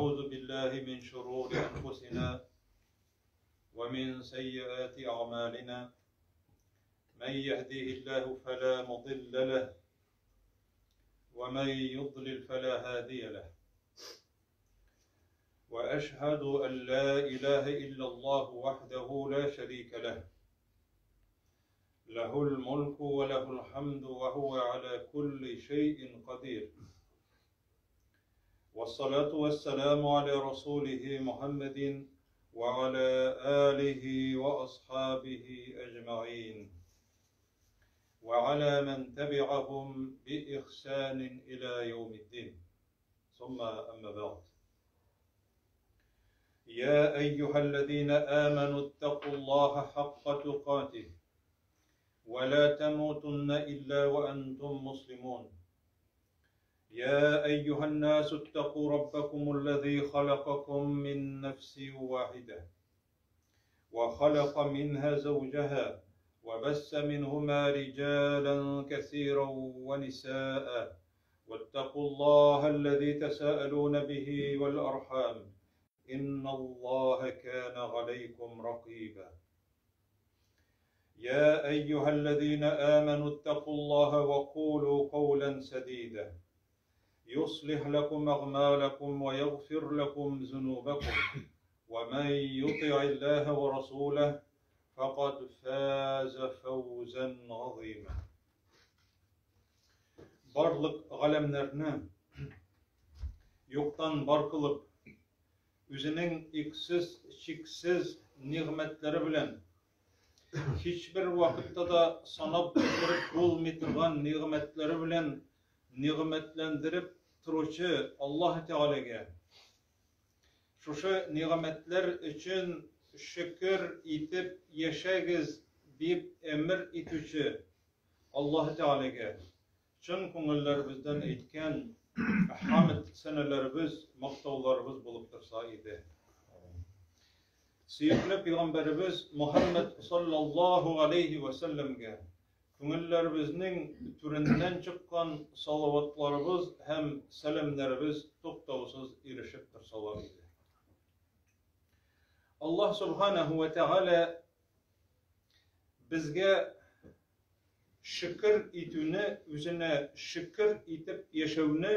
ونعوذ بالله من شرور أنفسنا ومن سيئات أعمالنا من يهديه الله فلا مضل له ومن يضلل فلا هادي له وأشهد أن لا إله إلا الله وحده لا شريك له له الملك وله الحمد وهو على كل شيء قدير والصلاة والسلام على رسوله محمد وعلى آله وأصحابه أجمعين وعلى من تبعهم بإحسان إلى يوم الدين ثم أما بعد يا أيها الذين آمنوا اتقوا الله حق تقاته ولا تموتن إلا وأنتم مسلمون يا أيها الناس اتقوا ربكم الذي خلقكم من نفس واحدة وخلق منها زوجها وبس منهما رجالا كثيرا ونساء واتقوا الله الذي تساءلون به والأرحام إن الله كان عليكم رقيبا يا أيها الذين آمنوا اتقوا الله وقولوا قولا سديدا يصلح لكم أعمالكم ويغفر لكم ذنوبكم ومن يطع الله ورسوله فقد فاز فوزا عظيما Барлык галәмнәрне юктан бар кылып, үзенең иксез-чиксез нигъмәтләре белән һичбер вакытта да санап бетереп булмый торган нигъмәтләре белән нигъмәтләндереп торучы Аллаһ Тәгаләгә шушы нигъмәтләр өчен шөкер итеп яшәгез дип әмер итүче Аллаһ Тәгаләгә чын күңелләребездән әйткән хәмд сәнәләребез, мактауларыбыз булып торса иде. Сөекле пәйгамбәребез Мухаммад саллаллаһу алейхи ва сәлләмгә күңелләребезнең түреннән чыккан салаватларыбыз һәм сәламнәребез туктаусыз ирешеп торсалар иде. Аллаһ субханаһу ва тәгалә безгә шөкер итүне, үзенә шөкер итеп яшәүне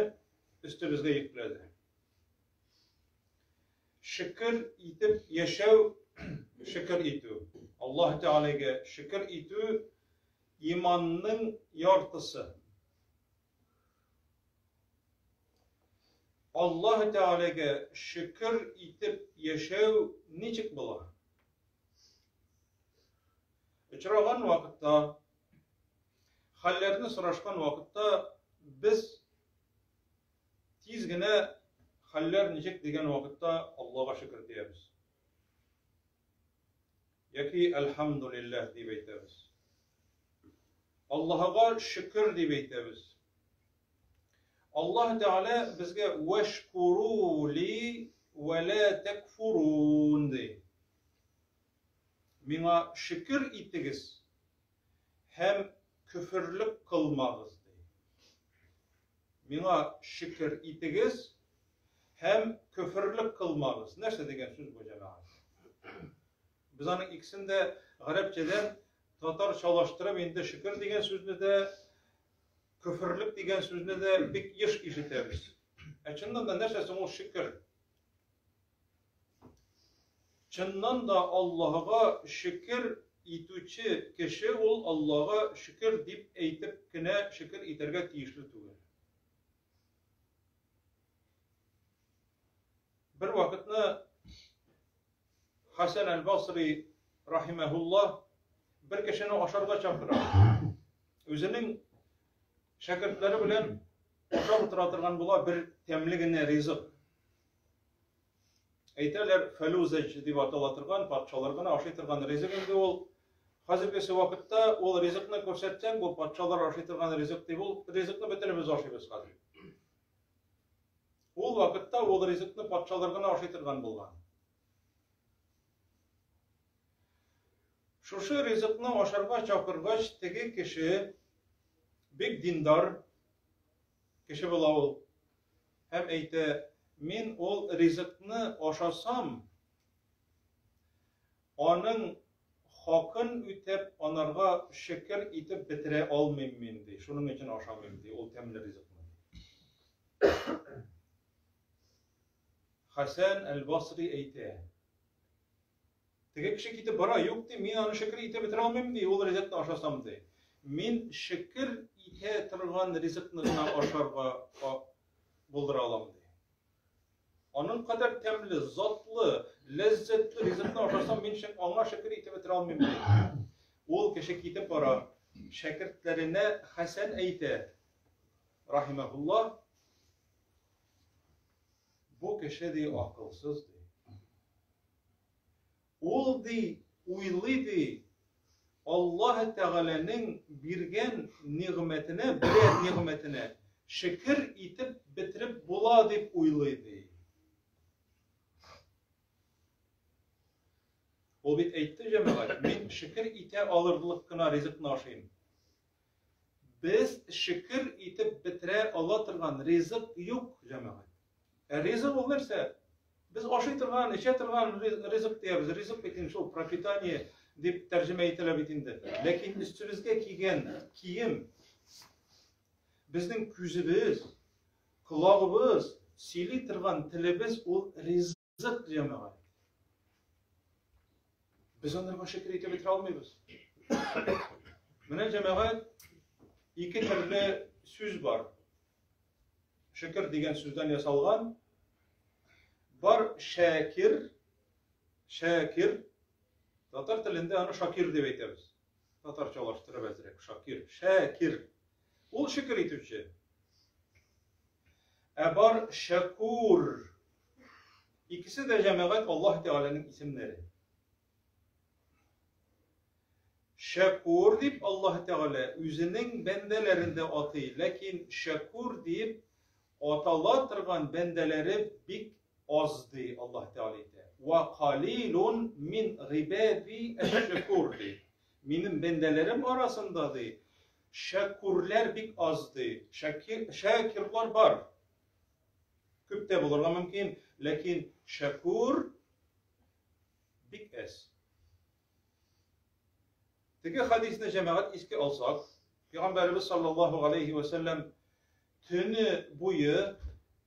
өстебезгә йөкләде. Шөкер итеп яшәү, шөкер итү. Аллаһ Тәгаләгә шөкер итү иманның яртысы. Аллаһ Тәгаләгә шөкер итеп яшәү ничек була? Очраган вакытта, хәлләрне сорашкан вакытта без тиз генә хәлләр ничек дигән вакытта Аллага шөкер диябез. Яки әлхәмдулилләһ дип әйтәбез. Аллаһыга шөкер дип әйтәбез. Аллаһ Тәгалә безгә вәшкуру ли вә лә тәкфурун ди. Миңа шөкер итегез һәм көферлек кылмагыз ди. Миңа шөкер итегез һәм көферлек кылмагыз. Нәрсә дигән сүз бу, җәмәгать? Без аның икесен дә гарәпчәдән татарчалаштырып инде шөкер дигән сүзне дә, көферлек дигән сүзне дә бик еш ишетәбез. Ә чыннан да нәрсә соң ул шөкер? Чыннан да Аллаһыга шөкер итүче кеше ул Аллага шөкер дип әйтеп кенә шөкер итәргә тиешле түгел. Бер вакытны Хәсән әл-Басри рахимәһуллаһ бер кешене ашарга чакыра. Үзенең шәкертләре белән ашап утыра торган була бер тәмле генә ризык. Әйтәләр, фәлүзәҗ дип атала торган, патшалар гына ашый торган ризык инде ул. Хәзергесе вакытта ул ризыкны күрсәтсәң, бу патшалар ашый торган ризык дип, ул ризыкны бөтенебез ашыйбыз хәзер. Ул вакытта ул ризыкны патшалар гына ашый торган булган. Шушы ризыкны ашарга чакыргач, теге кеше бик диндар кеше була ул. Һәм әйтә, Мин ул ризыкны ашасам, аның хакын үтәп, анарга шөкер итеп бетерә алмыйм мин, ди. Шуның өчен ашамыйм, ди, ул тәмле ризыкны. Хәсән әл-Басри әйтә. Теге кеше китеп бара, юк, ди, мин аны шөкер итеп бетерә алмыйм, ди, ул ризыкны ашасам, ди. Мин шөкер итә торган ризыкны гына ашарга булдыра алам, ди. Аның кадәр тәмле, затлы, ләззәтле ризыкны ашасам, мин аңа шөкер итеп бетерә алмыйм, ди. Ул кеше китеп бара. Шәкертләренә Хәсән әйтә, рахимахулла, бу кеше, ди, акылсыз, ди. Ул, ди, уйлый, ди, Аллаһ Тәгаләнең биргән нигъмәтенә, берәр нигъмәтенә шөкер итеп бетереп була дип уйлый, ди. Ул бит әйтте, җәмәгать, мин шөкер итә алырлык кына ризыкны ашыйм. Без шөкер итеп бетерә ала торган ризык юк, җәмәгать. Ә ризык ул нәрсә? Без ашый торган, эчә торган ризык диябез. Ризык бит инде шул пропитание дип тәрҗемә ителә бит инде. Ләкин өстебезгә кигән кием, безнең күзебез, колагыбыз, сөйли торган телебез ул ризык. Ризык җәмәгать. Без анарга шөкер итеп бетерә алмыйбыз. Менә җәмәгать ике төрле сүз бар. Шөкер дигән сүздән ясалган. Бар шәкир, шәкир. Татар телендә аны шакир дип әйтәбез. Татарчалаштырып әзрәк, шакир, шәкир. Ул шөкер итүче. Ә бар шәкур. Икесе дә җәмәгать Аллаһ Тәгаләнең исемнәре. Шәкур дип Аллаһ Тәгалә үзенең бәндәләрен дә атый, ләкин шәкур дип атала торган бәндәләре бик аз ди Аллаһ Тәгалә әйтә. Ва калилун мин гыйбади әш-шәкур ди. Минем бәндәләрем арасында ди Шәкүрләр бик аз, ди. Шәкир, шәкирлар бар. Күп тә булырга мөмкин, ләкин шәкүр бик әз. Теге хадисне җәмәгать искә алсак, Пәйгамбәребез саллаллаһу алейхи ва сәлләм төне буе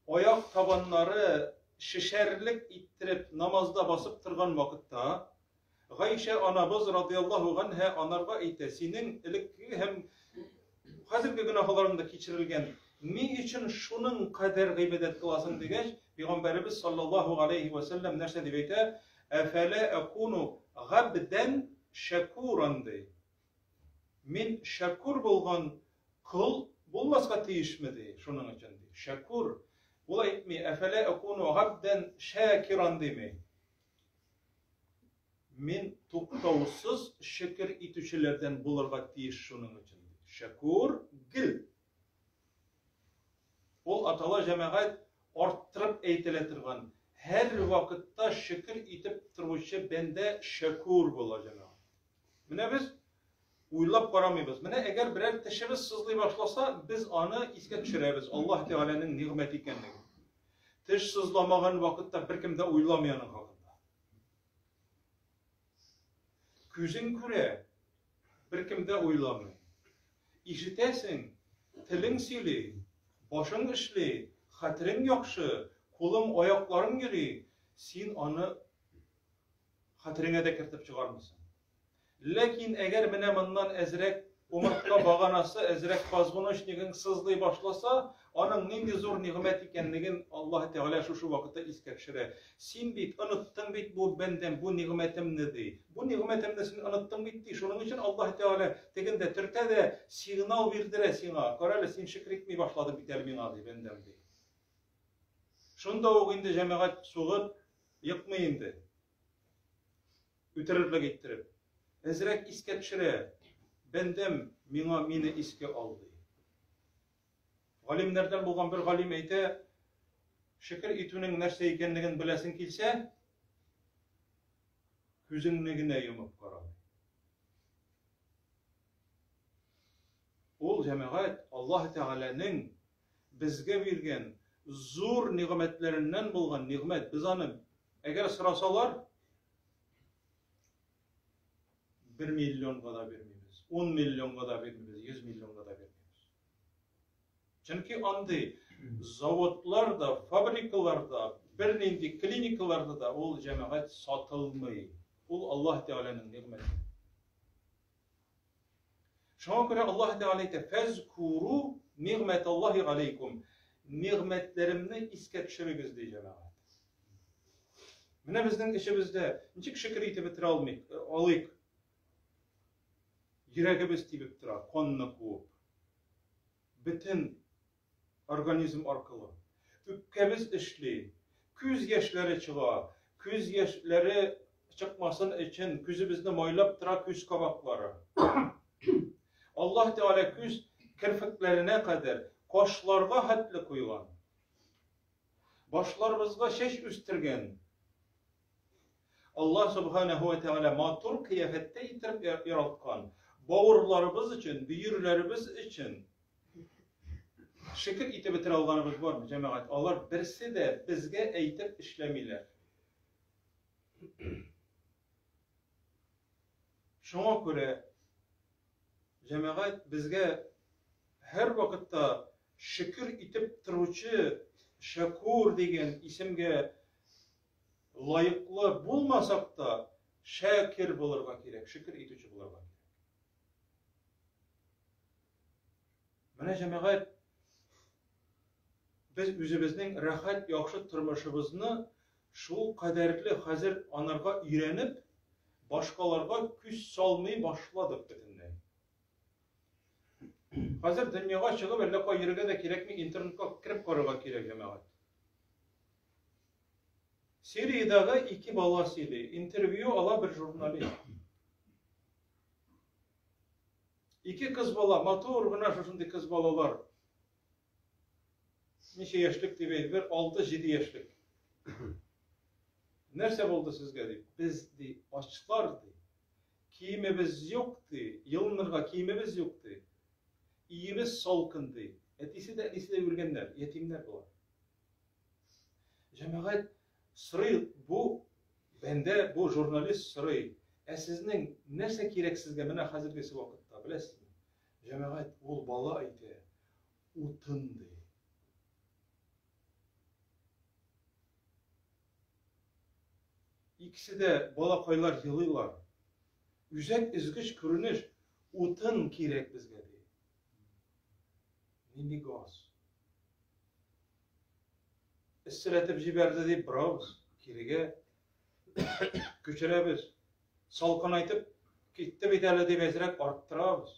аяк табаннары шешәрлек иттереп намазда басып торган вакытта Гайшә анабыз радыяллаһу ганһә анарга әйтә, синең элеккеге һәм хәзерге гөнаһларың да кичерелгән, ни өчен шуның кадәр гыйбадәт кыласың дигәч, пәйгамбәребез саллаллаһу галәйһи вә сәлләм нәрсә дип әйтә? Әфәлә әкуну габдән шәкуран ди. Мин шәкур булган кол булмаска тиешме ди, шуның өчен ди. Шәкур. Ул әйтми, әфәлә әкуну габдән шәкиран дими. Мин туктаусыз шөкер итүчеләрдән булырга тиеш шуның өчен. Шәкүр гел. Ул атала җәмәгать арттырып әйтелә торган, һәр вакытта шөкер итеп торучы бәндә шәкүр була җәмәгать. Менә без уйлап карамыйбыз. Менә әгәр берәр тешебез сызлый башласа, без аны искә төшерәбез, Аллаһ Тәгаләнең нигъмәте икәнлеген. Теш сызламаган вакытта беркем дә уйламый аның хакында. Күзең күрә, беркем дә уйламый. Ишетәсең, телең сөйли, башың эшли, хәтерең яхшы, кулың, аякларың йөри, син аны хәтереңә дә кертеп чыгармыйсың. Ләкин әгәр менә моннан әзрәк умыртка баганасы, әзрәк позвоночнигың сызлый башласа, аның нинди зур нигъмәт икәнлеген Аллаһ Тәгалә шушы вакытта искә төшерә. Син бит оныттың бит бу бәндәм, бу нигъмәтемне, ди. Бу нигъмәтемне син оныттың бит, ди. Шуның өчен Аллаһ Тәгалә тегендә төртә дә сигнал бирдерә сиңа. Карале, син шөкер итми башладың бит әле миңа, ди, бәндәм, ди. Шунда ук инде җәмәгать сугып екмый инде. Үтерерлек иттереп. Әзрәк искә төшерә. Бәндәм, миңа мине искә ал, ди. Галимнәрдән булган бер галим әйтә, шөкер итүнең нәрсә икәнлеген беләсең килсә, күзеңне генә йомып кара. Ул җәмәгать Аллаһ Тәгаләнең безгә биргән зур нигъмәтләреннән булган нигъмәт. Без аны, әгәр сорасалар, 1 миллионга да бирмибез, 10 миллионга да бирмибез, 100 миллионга да бирмибез. Чөнки андый заводлар да, фабрикалар да, бернинди клиникаларда да ул җәмәгать сатылмый. Ул Аллаһ Тәгаләнең нигъмәте. Шуңа күрә Аллаһ Тәгалә әйтә: "Фәзкуру нигъмәталлаһи галәйкум." Нигъмәтләремне искә төшерегез, ди җәмәгать. Менә безнең эчебездә ничек шөкер итеп бетерә алмыйк, э, алыйк. Йөрәгебез тибеп тора, канны куып. Бөтен организм аркылы. Үпкәбез эшли, күз яшьләре чыга. Күз яшьләре чыкмасын өчен күзебезне майлап тора күз кабаклары. Аллаһ Тәгалә күз керфекләренә кадәр, кашларга хәтле куйган. Башларыбызга чәч үстергән. Аллаһ Субханаһу ва Тәгалә матур кыяфәттә иттереп яралткан. Бавырларыбыз өчен, бөерләребез өчен шөкер итеп бетерә алганыбыз бармы, җәмәгать? Алар берсе дә безгә әйтеп эшләмиләр. Шуңа күрә җәмәгать безгә һәр вакытта шөкер итеп торучы Шәкүр дигән исемгә лаеклы булмасак та, шәкер булырга кирәк, шөкер итүче булырга кирәк. Менә җәмәгать, без үзебезнең рәхәт, яхшы тормышыбызны шул кадәрле хәзер анарга өйрәнеп, башкаларга күз салмый башладык бөтенләй. Хәзер дөньяга чыгып әллә кая йөрергә дә кирәкми, интернетка кереп карарга кирәк, җәмәгать. Сириядәге ике бала сөйли. Интервью ала бер журналист. Ике кыз бала, матур гына шушындый кыз балалар. Ничә яшьлек дип әйт, бер 6-7 яшьлек. Нәрсә булды сезгә дип? Без ди, ачлар ди. Киемебез юк ди, елынырга киемебез юк ди. Иебез салкын ди. Әтисе дә, әнисе дә үлгәннәр, ятимнәр болар. Җәмәгать сорый, бу бәндә, бу журналист сорый, ә сезнең нәрсә кирәк сезгә менә хәзергесе вакытта, беләсезме? Җәмәгать, ул бала әйтә, утын ди. Икесе дә балакайлар елыйлар. Үзәк өзгеч күренеш, утын кирәк безгә ди. Нинди газ? Эсселәтеп җибәрде дип борабыз, кирегә күчерәбез. Салкынайтып китте бит әле дип әзрәк арттырабыз.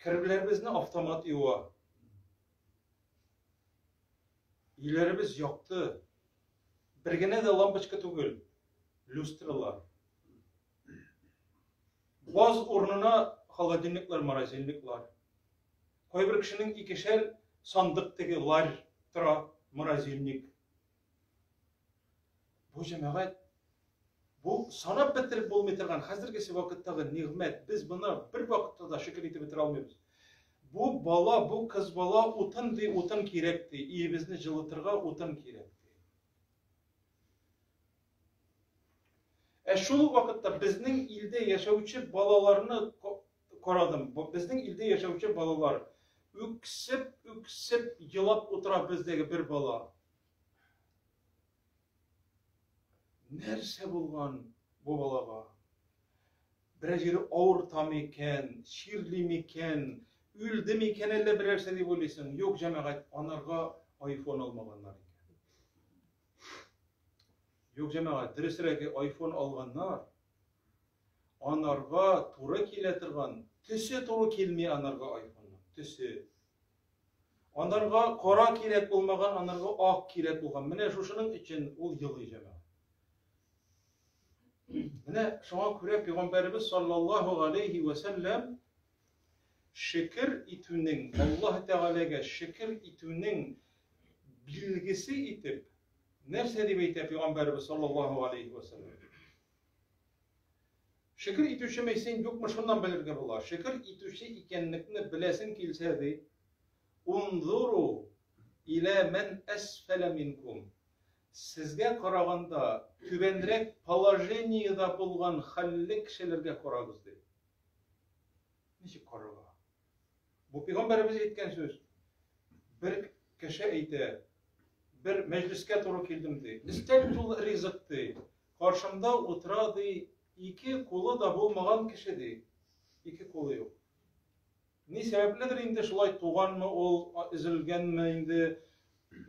Керләребезне автомат юа. Өйләребез якты. Бер генә дә лампочка түгел, люстралар. Баз урынына холодильниклар, морозильниклар. Кайбер кешенең икешәр сандык теге ларь тора, морозильник. Бу җәмәгать бу санап бетереп булмый торган хәзергесе вакыттагы нигъмәт. Без моны бер вакытта да шөкер итеп бетерә алмыйбыз. Бу бала, бу кыз бала утын ди, утын кирәк ди. Өебезне җылытырга утын кирәк ди. Ә шул ук вакытта безнең илдә яшәүче балаларны карадым. Безнең илдә яшәүче балалар үксеп, үксеп елап утыра бездәге бер бала. Нәрсә булган бу балага? Берәр җире авырта микән, чирли микән, үлде микән әллә берәрсе дип уйлыйсың. Юк, җәмәгать, анарга айфон алмаганнар икән. Юк, җәмәгать, дөресрәге, айфон алганнар. Анарга туры килә торган, төсе туры килми анарга айфонның, төсе. Анарга кара кирәк булмаган, анарга ак кирәк булган. Менә шушының өчен ул елый, җәмәгать. Менә шуңа күрә пәйгамбәребез саллаллаһу алейхи ва сәлләм шөкер итүнең, Аллаһ Тәгаләгә шөкер итүнең билгесе итеп нәрсә дип әйтә пәйгамбәребез саллаллаһу алейхи ва сәлләм? Шөкер итүчеме син, юкмы, шуннан белергә була. Шөкер итүче икәнлекне беләсең килсә, ди, Унзуру илә мән әсфәлә минкум. Сезгә караганда түбәнрәк положениедә булган хәлле кешеләргә карагыз, ди. Ничек карарга? Бу пәйгамбәребез әйткән сүз. Бер кеше әйтә, бер мәҗлескә туры килдем, ди. Өстәл тулы ризык, ди. Каршымда утыра, ди, ике кулы да булмаган кеше, ди. Ике кулы юк. Ни сәбәпледер инде шулай туганмы ул, өзелгәнме инде,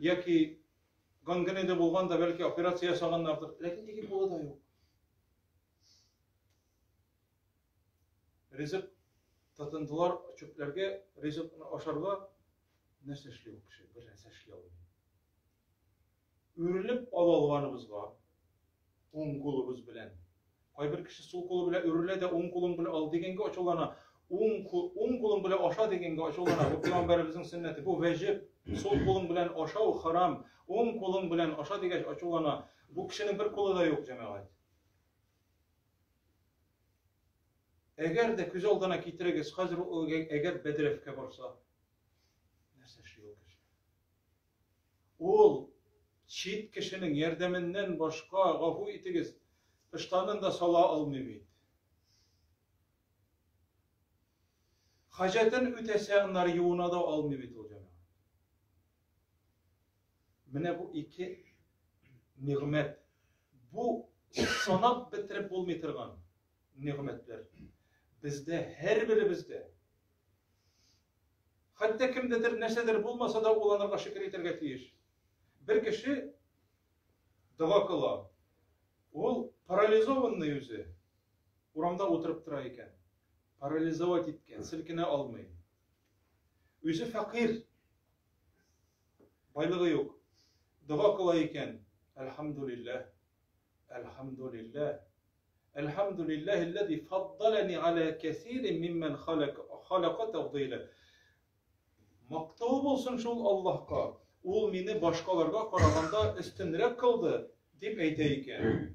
яки гангренада булган да, бәлки операция ясаганнардыр. Ләкин ике кулы да юк. Ризык тотындылар чүпләргә, ризыкны ашарга. Нәрсә эшли ул кеше? Бер нәрсә эшли алмый. Үрелеп ала алганыбызга уң кулыбыз белән. Кайбер кеше сул кулы белән үрелә дә уң кулың белән ал дигәнгә ачулана. Уң, уң кулың белән аша дигәнгә ачулана. Бу пәйгамбәребезнең сөннәте. Бу вәҗиб. Сул кулың белән ашау харам. Уң кулың белән аша дигәч ачулана. Бу кешенең бер кулы да юк, җәмәгать. Әгәр дә күз алдына китерегез, хәзер ул әгәр бәдрәфкә барса, нәрсә эшли ул кеше? Ул чит кешенең ярдәменнән башка, гафу итегез, ыштанын да сала алмый бит. Хаҗәтен үтәсә, аннары юына да алмый бит ул җәмәгать. Менә бу ике нигъмәт. Бу санап бетереп булмый торган нигъмәтләр. Бездә һәрберебездә. Хәтта кемдәдер нәрсәдер булмаса да, ул анарга шөкер итәргә тиеш. Бер кеше дога кыла. Ул парализованный үзе. Урамда утырып тора икән. Парализовать иткән, селкенә алмый. Үзе фәкыйрь. Байлыгы юк. Дога кыла икән. Әлхәмдулилләһ. Әлхәмдулилләһ. Әлхәмдулилләһилләзи фаддалани аля кәсирин миммән халака тәфдыйлә. Мактау булсын шул Аллаһка, ул мине башкаларга караганда өстенрәк кылды, дип әйтә икән.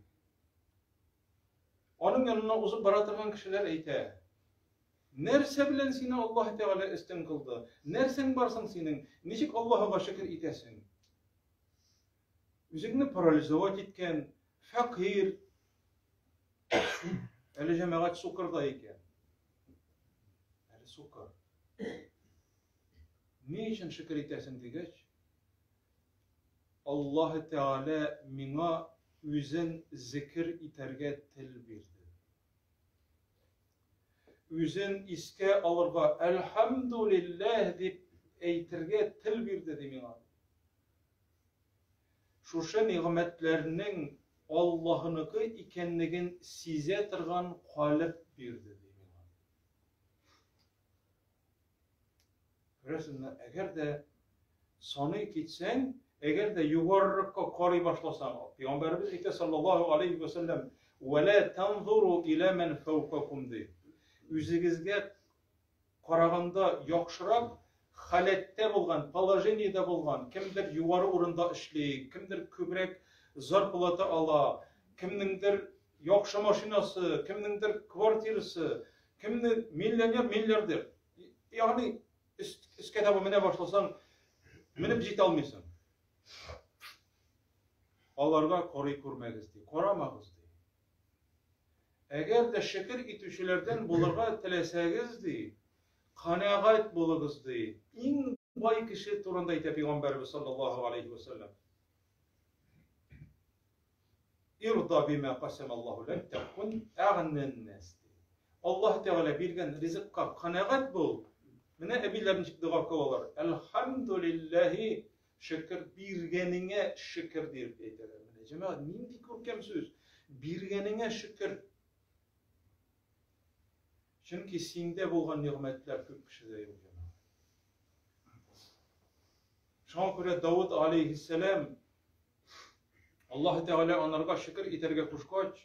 Аның янына узып бара торган кешеләр әйтә: Нәрсә белән сине Аллаһ Тәгалә өстен кылды? Нәрсәң бар соң синең? Ничек Аллаһыга шөкер итәсең? Үзеңне парализовать иткән, фәкыйрь, әле җәмәгать сукыр да икән. Әле сукыр. Ни өчен шөкер итәсең дигәч, Аллаһ Тәгалә миңа үзен зикер итәргә тел бирде. Үзен искә алырга, әлхәмдулилләһ дип әйтергә тел бирде ди миңа. Шушы нигъмәтләрнең Аллаһыныкы икәнлеген сизә торган калеб бирде, ди миңа. Күрәсеңме, әгәр дә саный китсәң, әгәр дә югарыракка карый башласаң, Пәйгамбәребез әйтә саллаллаһу алейхи ва сәлләм, "Ва ла танзуру иля ман фәүкакум" ди. Үзегезгә караганда яхшырак халәттә булган, положениедә булган, кемдер югары урында эшли, кемдер күбрәк зарплата ала, кемнеңдер яхшы машинасы, кемнеңдер квартирасы, кемне миллионер, миллиардер. Ягъни өскә таба менә башласаң, менеп җитә алмыйсың. Аларга карый күрмәгез ди, карамагыз ди. Әгәр дә шөкер итүчеләрдән булырга теләсәгез, ди, канәгать булыгыз, ди. Иң бай кеше турында әйтә пәйгамбәребез саллаллаһу алейхи ва саллям. Ирда бима касамаллаһу лак такун агнан нас. Аллаһ Тәгалә биргән ризыкка канәгать бул. Менә әбиләр ничек дога кылалар. Әлхәмдулиллаһи Шөкер, биргәнеңә шөкер дип әйтәләр. Менә җәмәгать, нинди күркәм сүз. Биргәнеңә шөкер. Чөнки синдә булган нигъмәтләр күп кешедә юк, җәмәгать. Шуңа күрә Давыд алейхиссәлам Аллаһ Тәгалә анарга шөкер итәргә кушкач,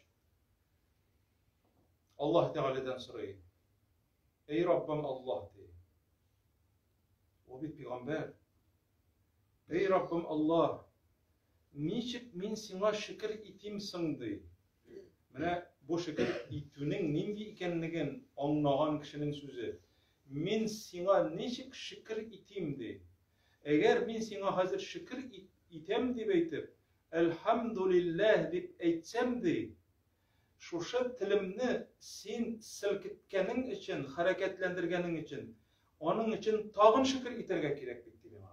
Аллаһ Тәгаләдән сорый. Эй Раббым Аллаһ ди. Ул бит пәйгамбәр. Эй Раббым Аллаһ, ничек мин сиңа шөкер итим соң ди. Менә бу шөкер итүнең нинди икәнлеген аңлаган кешенең сүзе. Мин сиңа ничек шөкер итим ди. Әгәр мин сиңа хәзер шөкер итәм дип әйтеп, Әлхәмдүлилләһ дип әйтсәм, ди, шушы телемне син селкеткәнең өчен, хәрәкәтләндергәнең өчен, аның өчен тагын шөкер итәргә кирәк бит, ди миңа.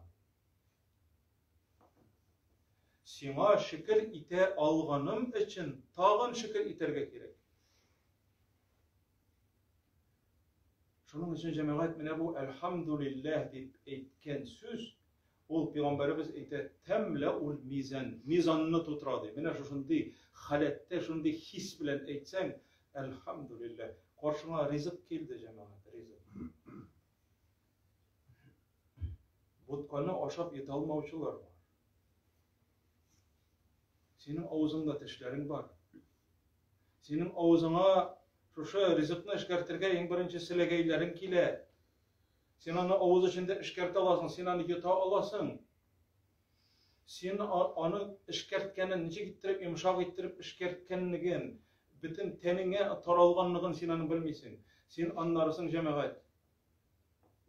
Сиңа шөкер итә алганым өчен тагын шөкер итәргә кирәк. Шуның өчен җәмәгать менә бу әлхәмдүлилләһ дип әйткән сүз, ул пәйгамбәребез әйтә, тәмләул мизан, мизанны тутыра ди. Менә шушындый халәттә, шундый хис белән әйтсәң, әлхәмдүлилләһ, каршыңа ризык килде, җәмәгать, ризык. Ботканы ашап йота алмаучылар бар. Синең авызыңда тешләрең бар. Синең авызыңа шушы ризыкны эшкәртергә иң беренче селәгәйләрең килә. Син аны авыз эчендә эшкәртә аласың, син аны йота аласың. Син аны эшкәрткәнен, ничек иттереп, йомшак иттереп эшкәрткәнлеген, бөтен тәнеңә таралганлыгын син аны белмисең. Син аннарысын җәмәгать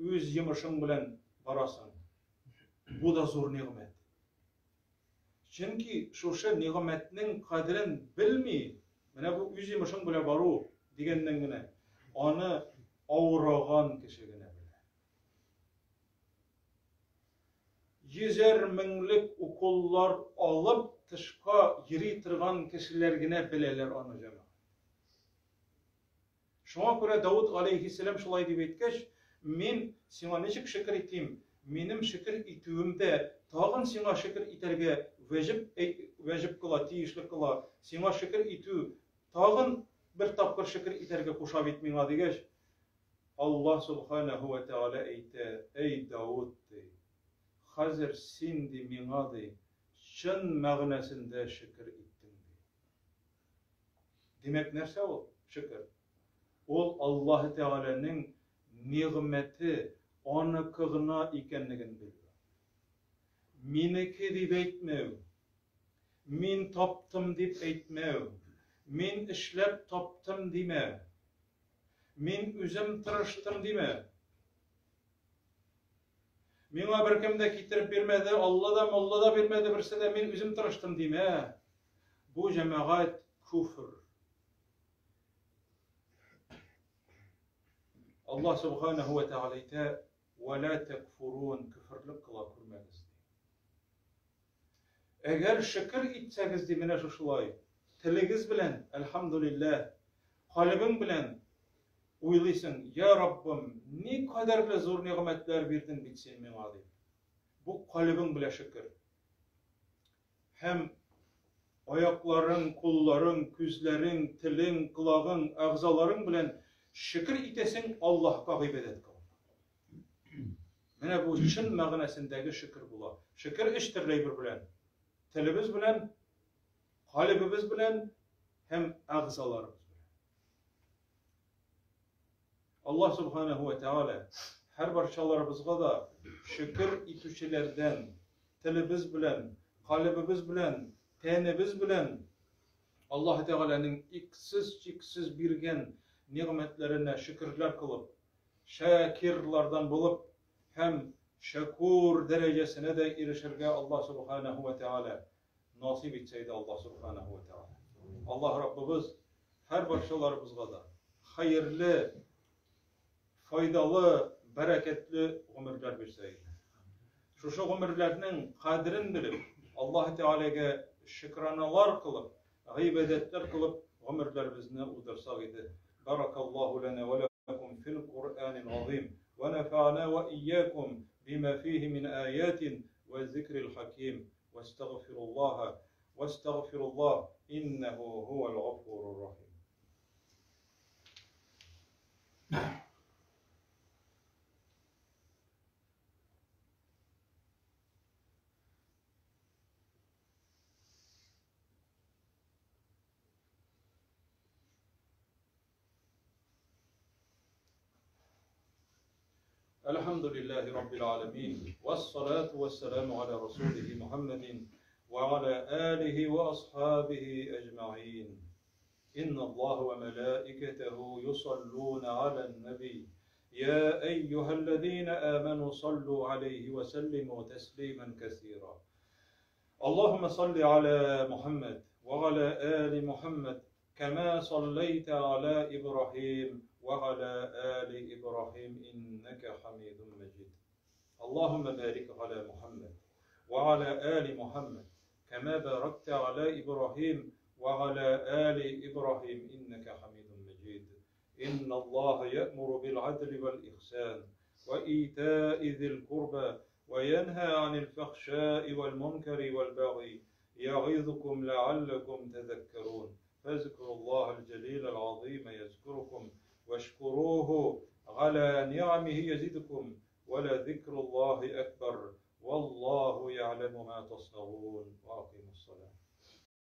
үз йомышың белән барасың. Бу да зур нигъмәт. Чөнки шушы нигъмәтнең кадерен белми, менә бу үз йомышың белән бару дигәннән генә, аны авыраган кеше генә белә. Йөзәр меңлек уколлар алып тышка йөри торган кешеләр генә беләләр аны, җәмәгать. Шуңа күрә Давыт галәйһиссәлам шулай дип әйткәч, мин сиңа ничек шөкер итим, минем шөкер итүем дә тагын сиңа шөкер итәргә вәҗеп, вәҗеп кыла, тиешле кыла, сиңа шөкер итү тагын бер тапкыр шөкер итәргә куша бит миңа дигәч, Аллаһ субханәһү вә тәгалә әйтә, әй Давыт, ди, хәзер син, ди, миңа, ди, чын мәгънәсендә шөкер иттең, ди. Димәк, нәрсә ул шөкер? Ул Аллаһы Тәгаләнең нигъмәте аныкы гына икәнлеген белү. Минеке дип әйтмәү, мин таптым дип әйтмәү, мин эшләп таптым димә, мин үзем тырыштым димә. Миңа беркем дә китереп бирмәде, Алла да, мулла да бирмәде, берсе дә, мин үзем тырыштым димә. Бу җәмәгать күфр. Аллаһ субханаһу ва тааля әйтә, "Ва ла такфурун", күферлек кыла күрмәгез. Әгәр шөкер итсәгез ди, менә шушылай, телегез белән, әлхәмдүлилләһ, калебең белән уйлыйсың, я Раббым, ни кадәрле зур нигъмәтләр бирдең бит син миңа дип. Бу калебең белән шөкер. Һәм аякларың, кулларың, күзләрең, телең, колагың, әгъзаларың белән шөкер итәсең Аллаһка гыйбадәт кылып. Менә бу чын мәгънәсендәге шөкер була. Шөкер өч төрле әйбер белән. Телебез белән, калебебез белән һәм әгъзаларыбыз белән. Аллаһ субханаһу ва тааля һәр барчаларыбызга да шөкер итүчеләрдән телебез белән, калебебез белән, тәнебез белән Аллаһ Тәгаләнең иксез-чиксез биргән нигъмәтләренә шөкерләр кылып, шакирлардан булып һәм шәкүр дәрәҗәсенә дә ирешергә Аллаһ Субханаһу ва Тәгалә насыйп итсә иде Аллаһ Субханаһу ва Тәгалә. Аллаһ Раббыбыз һәр барчаларыбызга да хәерле, файдалы, бәрәкәтле гомерләр бирсә иде. Шушы гомерләрнең кадерен белеп, Аллаһ Тәгаләгә шөкраналар кылып, гыйбадәтләр кылып гомерләребезне уздырсак иде. Баракаллаһу лана ва لكم في القرآن العظيم ونفعنا وإياكم بما فيه من آيات والذكر الحكيم واستغفر الله واستغفر الله إنه هو الغفور الرحيم. الحمد لله رب العالمين والصلاة والسلام على رسوله محمد وعلى آله وأصحابه أجمعين. إن الله وملائكته يصلون على النبي. يا أيها الذين آمنوا صلوا عليه وسلموا تسليما كثيرا. اللهم صل على محمد وعلى آل محمد كما صليت على إبراهيم وعلى آل إبراهيم إنك حميد مجيد. اللهم بارك على محمد وعلى آل محمد كما باركت على إبراهيم وعلى آل إبراهيم إنك حميد مجيد. إن الله يأمر بالعدل والإحسان وإيتاء ذي القربى وينهى عن الفحشاء والمنكر والبغي يعظكم لعلكم تذكرون. فاذكروا الله الجليل العظيم يذكركم واشكروه على نعمه يزدكم ولذكر الله